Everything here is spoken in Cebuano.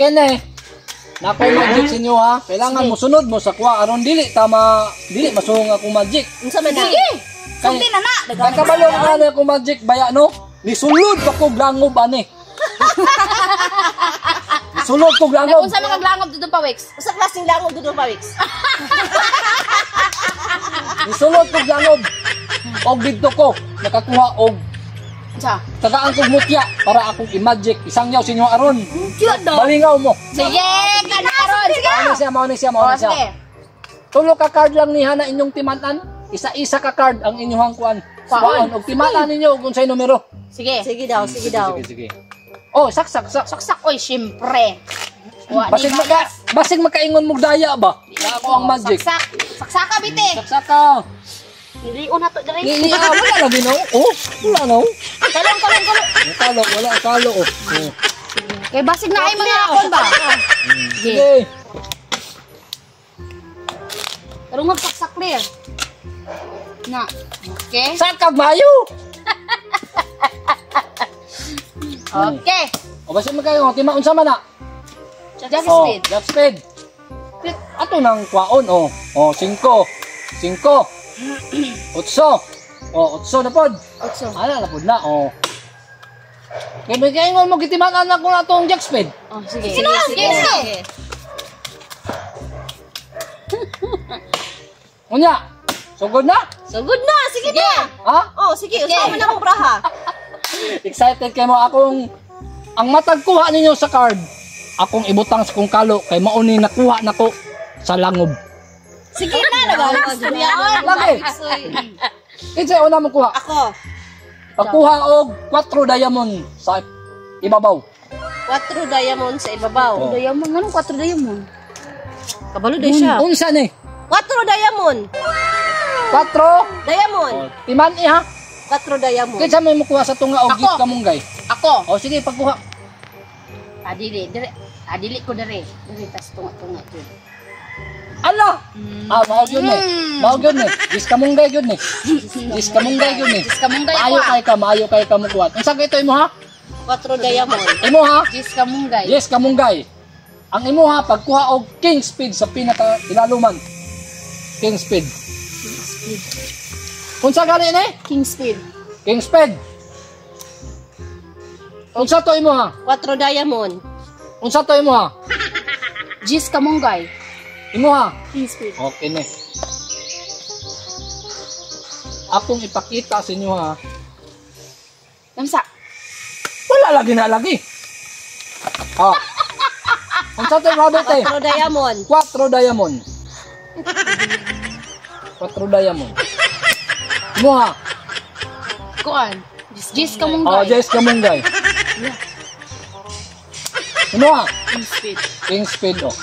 Kene. Nakoy magic sa inyo ha. Kailangan mo sunod mo sa kuha aron dili tama dili masuhong akong magic. Unsa man na? Sige. Sulti na na. Kay kabalo nga na akong magic baya no. Nisulod pa kog langob ani. Nisulod kog langob. Unsa mga langob dito pa, Wex? Usa klaseng langob dudong pawiks. Nisulod kog langob. Og didto ko nakakuha og Unsa? Tagaan kog mutya para akong i-magic. Isangyaw sa inyo aron. Cute do. Malingaw mo. Sige, kana karon. Sige. Mao ni siya, mao ni siya, mao Oh, ni siya. sige. Tulo ka card lang ni Hana inyong timan-an. Isa-isa ka card ang inyong kuan. Kuan. Kuan og timan-an ninyo kung unsay numero. Sige. Sige daw, sige daw. Sige, sige. Oh, sak sak sak. Saksak oy, syempre. Wa ni Basig maka basig makaingon mog daya ba? Na ako ang magic. Saksak. Saksaka bite. Saksak ka. Nilion na to diri. Ni ah, wala lagi no. Oh, wala no. Kalong kalong kalong. Ang Kalo, wala kalo oh. Oh. Kay basig na ay mga akon ba? Sige. Sige. Pero magsaksak clear. Na. Okay. Sakag mayo. Okay. O basig makaingon tima unsa man na? Jack Oh, speed. Jack speed. Ato nang kwaon oh. Oh, 5. 5. 8. Oh, 8 na pod. Otso. Ana na pod na oh. Kay may kaingon mo gitiman anak ko na tong jack speed. Oh, sige. Sige, sige. Sige. Unya. Sugod na? Sugod na, sige na. Ha? Oh, sige, usa man akong braha. Excited kay mo akong ang matag kuha ninyo sa card. Akong ibutang sa kong kalo kay mao ni nakuha nako sa langob. Sige na, nagawa niya. Lagi. Kinsa una mo kuha? Ako, Pagkuha og 4 diamond sa ibabaw. 4 diamond sa ibabaw. Oh. Diamond, anong 4 diamond? Kabalo day siya. Unsa ni? 4 diamond. 4 Diamond. Oh, timan iha. 4 diamond. Kinsa may mukuha sa tunga og Ako. gift kamunggay? Ako. O sige, pagkuha. Adili, dire. Adili ko dire. Dire tas tunga-tunga jud. Ala! Ah, mao gyud ni. Mao gyud ni. Gis kamunggay gyud ni. Gis kamunggay gyud ni. Gis kamunggay ko, Maayo ah. kay ka, maayo kay ka mukuha. Unsa kay ito imo ha? 4 diamond. Imo ha? Gis kamunggay. Yes, kamunggay. Ang imo ha, pagkuha og king speed sa pinaka ilaluman. King speed. Unsa gani ni? King speed. King speed. Unsa to imo ha? 4 diamond. Unsa to imo ha? Gis kamunggay. Imo ha? King speed. Okay ni. Akong ipakita sa inyo ha. Namsa. Wala lagi na lagi. Ah. Unsa to Robert eh? 4 diamond. 4 diamond. 4 diamond. Imo ha? Kuan. Gis Oh, kamunggay. Jess Kamunggay. Imo ha? King speed. King speed oh.